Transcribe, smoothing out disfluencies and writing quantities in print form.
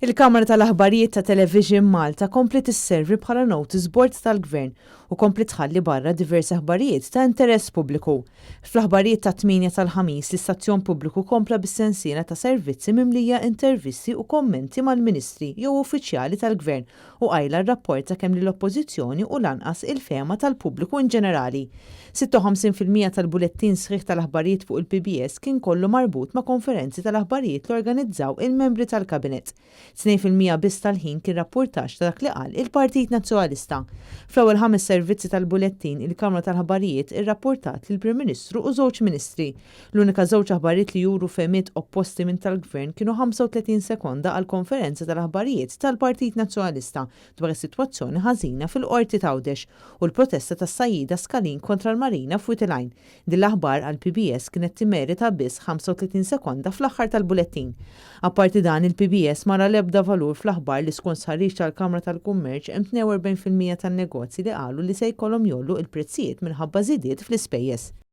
Il-Kamra tal-Aħbarijiet ta' Television Malta kompliet isservi bħala notice board tal-Gvern u kompliet tħalli barra diversi aħbarijiet ta' interess pubbliku. Fl-aħbarijiet tat-tmienja tal-Ħamis, l-istazzjon pubbliku kompla bis-sensiela ta' servizzi mimlija intervisti u kummenti mal-Ministri jew uffiċjali tal-Gvern u qajla rrapporta kemm lill-Oppożizzjoni u lanqas il-fehma tal-pubbliku inġenerali. 56% tal-bulettin sħiħ tal-aħbarijiet fuq il-PBS kien kollu marbut ma' konferenzi tal-aħbarijiet li organizzaw il-membri tal-Kabinett. 2% biss tal-ħin kien rappurtaġġ ta' dak li qal il-Partit Nazzjonalista. Fl-ewwel ħames servizzi tal-bulettin, il-Kamra tal-Aħbarijiet irrappurtat lill-Prim Ministru u żewġ ministri. L-unika żewġ aħbarijiet li juru fehmiet opposti minn tal-Gvern kienu 35 sekonda għall-konferenza tal-aħbarijiet tal-Partit Nazzjonalista dwar is-sitwazzjoni ħażina fil-Qorti t'Għawdex u l-protesta tas-sajjieda Skalin kontra l-Marina f'Wied il-Għajn. Din l-aħbar għall-PBS kienet timmerita biss 35 sekonda fl-aħħar tal-bulettin. Apparti dan, il-PBS ma ra l-ebda valur fl-aħbar li skont stħarriġ tal-Kamra tal-Kummerċ hemm 42% tan-negozji li qalu li se jkollhom jgħollu il-prezzijiet minħabba żidiet fl-ispejjeż.